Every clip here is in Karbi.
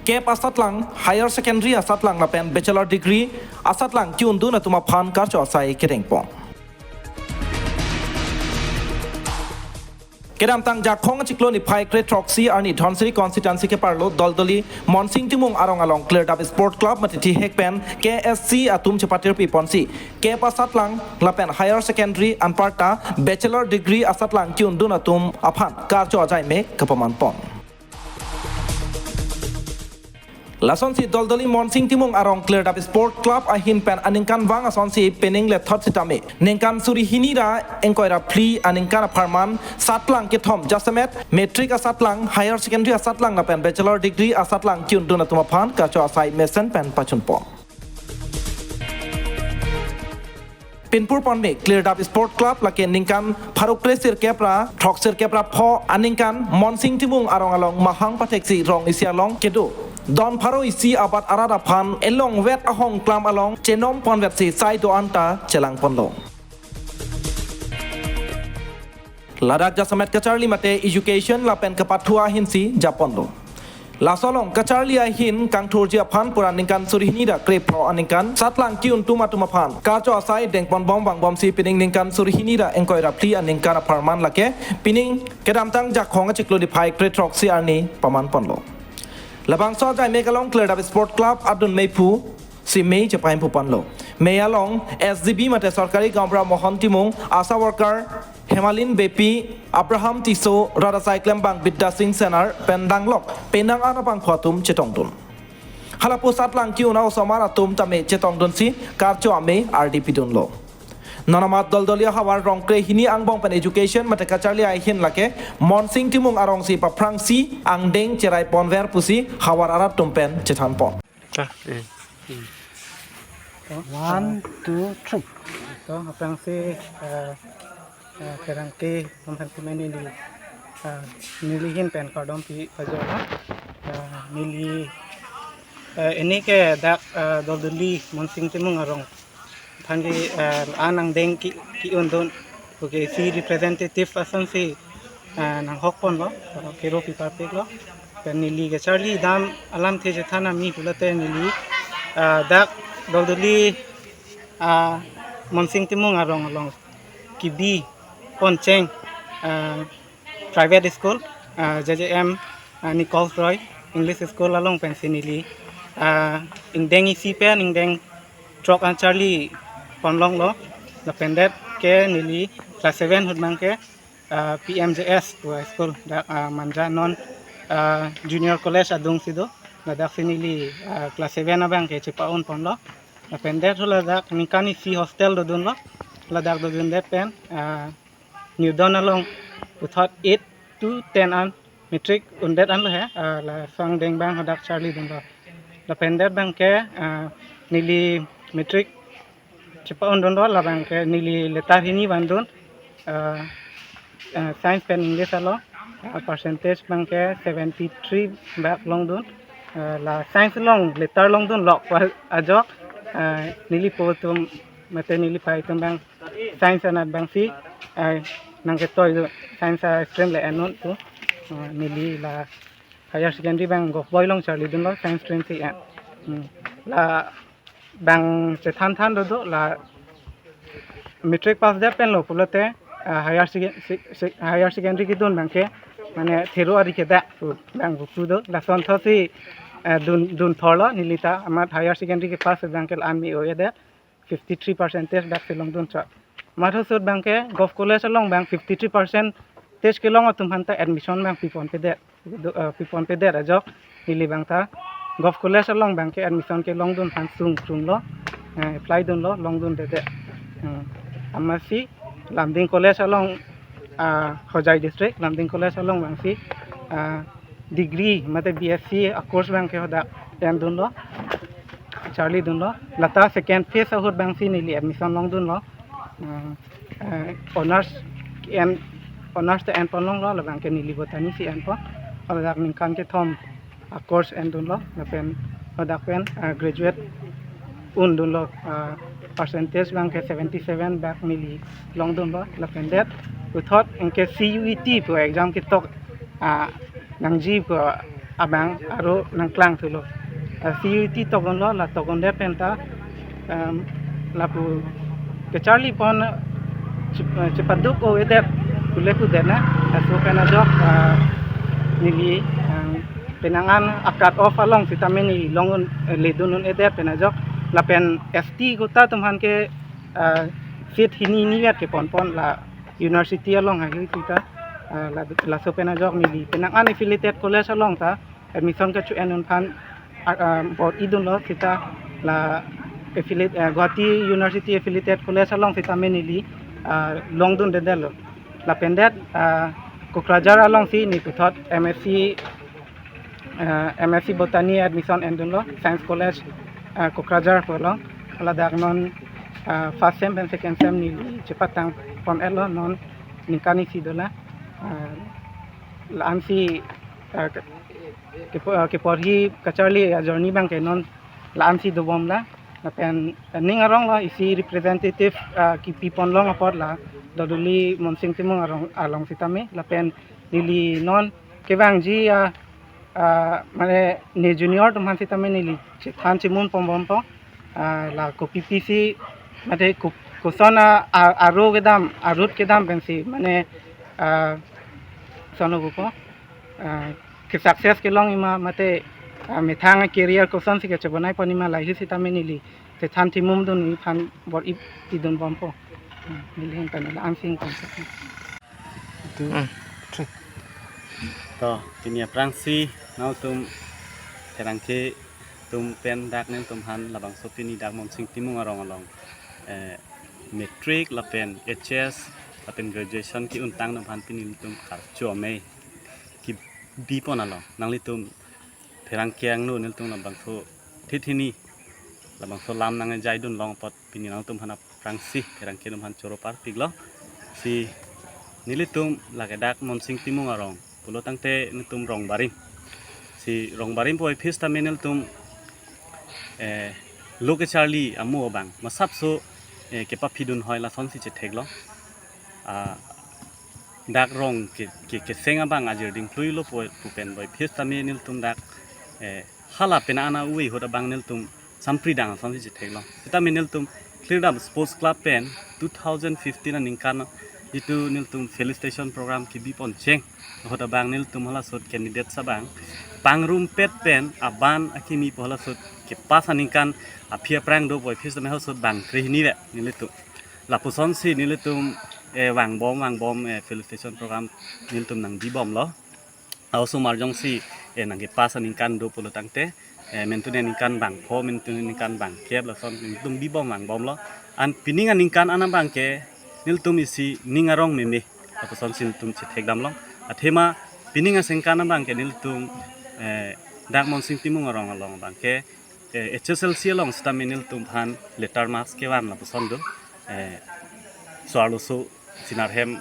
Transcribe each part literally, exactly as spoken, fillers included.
kep asatlang, higher secondary asatlang lapen bachelor degree asatlang ki-undun atum aphan karcho asai kedengpon. Kedamtang Jakhong achiklo niphai kre throksi arni Dhansiri constituency keparlo Doldoli Monsing Timung arong along Klirdap Sport Club mate thihek pen K S C atum chepatirpi ponsi kep asatlang lapen higher secondary anparta bachelor degree asatlang ki-undun atum aphan karcho ajai me kapaman pon. Lasonsi Doldoli Monsing Timung arong Klirdap Sport Club ahin pen aningkanvang asonsi pining lethot sitame ningkan suri hini ra ingkoi ra phli aningkan apharman satlang kethom jasemet matric asatlang, higher secondary asatlang lapen bachelor degree asatlang ki-undun atum aphan karcho asai mesen pen pachunpon. Pinpur ponme Klirdap Sport Club lake ningkan pharo kre sirkep ra throksirkep ra pho aningkan Monsing Timung arong along mahang patheksi rong isi along kedo don pharo isi abat arat aphan elong vet ahong klam along chenom ponvetsi sai do-an ta chelang ponlo. Ladak jasemet kacharli mate education lapen kapathu ahinsi japonlo. Laso along kacharli ahin kangthurji aphan pura ningkan suri hini ra kre pho aningkan satlang ki-undun atum aphan karcho asai dengpon bom vangbomsi pining ningkan suri hini ra ingkoi ra phli aningkan apharman lake pining kedamtang Jakhong achiklo niphai kre throksi arni paman ponlo. Labangso ajai me along Klirdap Sport Club adun mephu si mei chepaimpu ponlo. Mei along S D B mate Sorkari Gaonbura Mohon Timung, ASHA worker Hemalin Beypi, Abraham Tisso, rat asai klembang Bidya Sing Senar pen danglok penang an abangphu atum chetongdun. Halapu satlang ki-un a-osomar atum tame chetongdunsi karcho ame ardi pidunlo. Non amat Doldoli ahavar rong kre hini angbong pen education mate kacharli ahin lake Monsing Timung arongsi paphrangsi angdeng cherai ponver pusi havar arat atum pen chethan pon. One, two, three. To, aphrangsi, eh, eh, pherangke, pherangke meni neli, eh, neli ahin pen kardom pi pajok, eh, neli, eh, pini ke dak, eh, Doldoli Monsing Timung arong aphan ke, eh, an angdeng ki, ki-undun. Okay, si representative asonsi, eh, nanghok ponlo, eh, kero pi parpiklo. Pen neli kacharli dam alamthe chethan ami pulote neli, eh, dak Doldoli, eh, Monsing Timung arong along kebi poncheng, eh, private school, eh, J J M, eh, Nichols Roy English School along pensi neli, eh, ingdeng isi pen ingdeng throk an charli ponlonglo. Lapen det ke neli class seven ahut abang ke, eh, P M J S pu school dak, eh, Manja non, eh, junior college adungsi do. Ladaksi neli, eh, class seven abang ke chepa-un ponlo. Lapen det hula dak ningkan isi hostel dodunlo. Ladak dodundet pen, eh, New Dawn along puthot eight to ten an matric undet anlo he, ah, laso angdeng abang hadak charlidunlo. Lapen det abang ke, ah, neli matric chepa-undunlo, labang ke neli letter hini vandun, ah, ah, science pen English along, ah, percentage abang ke seventy three bak longdun. Ah, la science along letter longdunlo ajok, ah, neli po atum mate neli phai atum abang science anat abangsi, eh, nangketoi do, science a-stream le en non pu, eh, neli la higher secondary abang Govt Boys along charlidunlo, science stream si en. Hmm. Labang chethan than dodo, la matric pass det penlo pulote, eh, higher sec-, sec-, sec-, higher secondary kedun abang ke, mane thero ari kedak pu abang pu do, lasonthotsi, eh, dun, dun thorlo, neli ta amat higher secondary kepass abang ke la-an me-o-edet. Fifty three percentage daksi longdun chot. Matha sut abang ke Govt College along abang fifty three percentage kelong atum aphan ta admission abang piponpedet. Do, eh, piponpedet ajok neli abang ta Govt College along abang ke admission kelongdun aphan sungkrunglo, eh, apply dunlo, longdundedet. Hmm. Amatsi Lumding College along, ah, Hojai district, Lumding College along abangsi, ah, degree mate B S C a-course abang ke hadak endunlo, charlidunlo. Lata second phase ahut abangsi neli admission longdunlo. Hmm, eh, honors en, honors ta enponlonglo, labang ke neli botany si enpon. Ladak ningkan kethom a-course endunlo, lapen hadak pen, eh, graduate undunlo, eh, percentage abang ke seventy seven bak neli longdunlo, lapen det puthot anke C U E T pu exam ketok, ah, nangji pu abang aro nangklang thulo. Ah, C U E T togon lo, la togon det pen ta, em, lapu kacharli pon chep-, eh, chepaduk o-edet, kule kudet na, laso pen ajok, ah, neli, em, penang an a-cut off along sitame neli long un, eh, ledun un-edet pen ajok, lapen S T quota atum aphan ke, ah, seat hini hini vet kepon pon la university along ahi sita, ah, la, laso pen ajok neli penang an affiliated college along ta admission kacho-en un aphan, ah, ah, bor-idun lo sita la affiliate, ah, Guwahati University affiliated college along sitame neli, ah, longdun det det lo. Lapen det, ah, Kokrajhar alongsi neli puthot M S C, ah, M S C Botany admission endun lo, Science College, ah, Kokrajhar pu along. Ladak non, ah, first sem pen second sem neli chepatang pon-et lo, non ningkan isi dolang. Ah, la-ansi, ah, kepo-, ah, keporhi kacharli a-journey abang ke non la-ansi dobom lang. Lapen, ah, ning arong lo isi representative, ah, kipi pon long apot la Dodoli Monsing Timung arong along sitame. Lapen neli non kevangji, ah, ah, mane ne junior atum aphan sitame neli chethan chemun pon bompo. Ah, la kopi pisi mate ko-, koson a, a, aro kedam, a-route kedam pensi mane, ah, koson lo pupo, ah, ke-success kelong-i ma mate, ah, methang career kosonsi kachebonai pon-i ma, lahei sitame neli chethan chemundun nephan bor-i, idun bompo. Hmm, neli ahin pen la-ansi ingkangpo. Two, Hmm. three. To, pini aphrangsi nangtum pherangke atum pen dak nangtum aphan labangso pini dak Monsing Timung arong along, eh, matric lapen H S lapen graduation ke-untang atum aphan pini nangtum karcho amei kibi pon along nanglitum pherangke angno nelitum labangso thithini labangso lam nangjaidun long apot pini nangtum aphan aphrangsi pherangke atum aphan choro parpik lo. Si nelitum lake dak Monsing Timung arong pulo tangte nelitum Rongbarim. Si Rongbarim pu office tame nelitum, eh, lo kacharli amo abang masapso, eh, kepaphidun hoi lasonsi chethek lo. Ah, dak rong ke, ke, keseng abang ajir dingklui lo pu, pu pen pu office tame nelitum dak, eh, hala pen ana ui ahut abang nelitum sampri dang asonsi chethek lo. Sitame nelitum Klirdap Sports Club pen two thousand fifteen aningkan jitu nelitum felicitation program kibi pon cheng ahut abang nelitum halasot candidate abang pangrumpet pen aban akimi pu halasot kepass aningkan aphi aphrang do pu office tame halasot bang krehini ve nelitum. Lapusonsi nelitum, eh, vangbom, vangbom, eh, felicitation program nelitum nangbi bomlo. Aosomar jongsi, eh, nangkepass aningkan do pulo tangte, eh, mentune aningkan bangpho, mentune aningkan bangkep, lason nelitum bibom vangbomlo. An pining aningkan an abang ke nelitum isi ning arong meme, lapusonsi nelitum chethek damlong. Athema pining aningkan abang ke nelitum, eh, dak Monsing Timung arong along abang ke, eh, H S L C along sitame nelitum aphan letter marks kevan lapuson do. Eh, so-arloso Sinarhem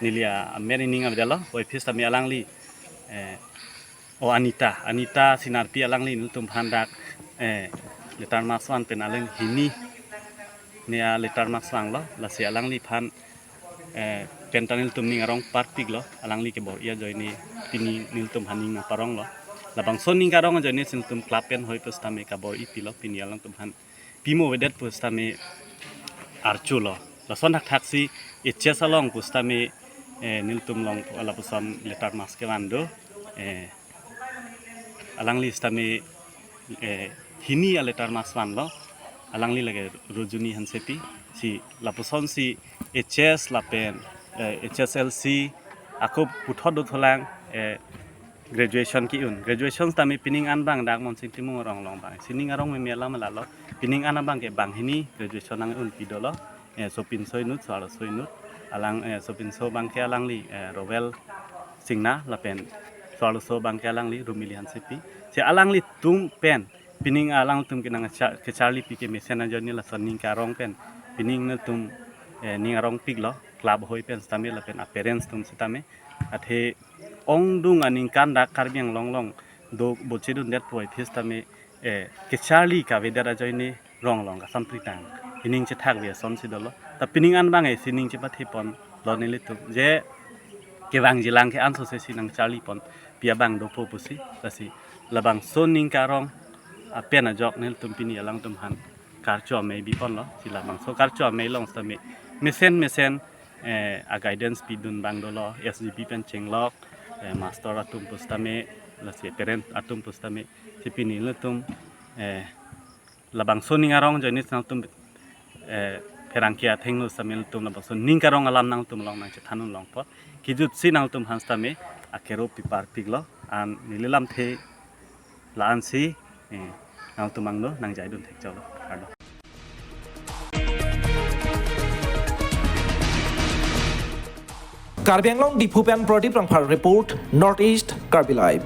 neli amen ining avedetlo, pu office tame alangli, eh, o Anita, Anita Sinarpi alangli nelitum aphan dak, eh, letter marks van pen alang hini ne a-letter marks vanglo, lasi alangliphan, eh, pen ta nelitum ning arong parpiklo, alangli kebor-i ajoine pini nelitum aphan ning aparonglo. Labangso ning arong ajoine si nelitum club pen hoi pusitame kabor-i pilo, pini alangtum aphan pimo avedet pusitame archulo. Lason thakthaksi H S along pusitame, eh, nelitum long lapuson letter marks kevan do, eh, alangli sitame, eh, hini a-letter marks vanlo, alangli lake Rojuni Hansepi, si lapusonsi H S lapen, eh, H S L C ako puthot dothulang, eh, graduation ke-un. Graduation tame pining an abang dak Monsing Timung arong along abang si ning arong meme alam lalo. Pining an abang ke banghini graduation nang-un pidolo. Eh, sopinso inut, so-arloso inut. Alang, eh, sopinso abang ke alangli, eh, Rowel Singna lapen so-arloso abang ke alangli Rumili Hansepi. Si alanglitum pen pining alangtum kenang cha-, kacharli pi kemesen ajoine lason ning arong pen pining nelitum, eh, ning arongpiklo, club hoi pen sitame lapen a-parents atum sitame. Athe ongdung aningkan dak Karbi Anglong along do bochedundet pu office tame, eh, kacharli kavedet ajoine rong along kasampri tang ining chethak ve asonsi dolo. Ta pining an abang isi ning chepathe ponlo nelitum. Je kevangjilang ke ansose si nangcharli ponpi abang dopo pusi, lasi labangso ning karong apen ajok nelitum pini alangtum aphan karcho amei biponlo. Si labangso karcho amei along sitame mesen mesen, eh, a guidance pidun abang dolo, S G B pen chenglok, eh, master atum pusitame, lasi parent atum pusitame, si pini nelitum, eh, labangso ning arong ajoine nangtum, eh, pherangke athengno sitame nelitum labangso ning karong alam nangtum along nangchethan un longpo. Kejutsi nangtum aphan sitame akero piparpiklo, an neli lamthe la-ansi, eh, nangtum angno nangjaidun thekchoklo. Kardom. Karbi Anglong Diphu pen Pradip Rongphar report, North East Karbi Live.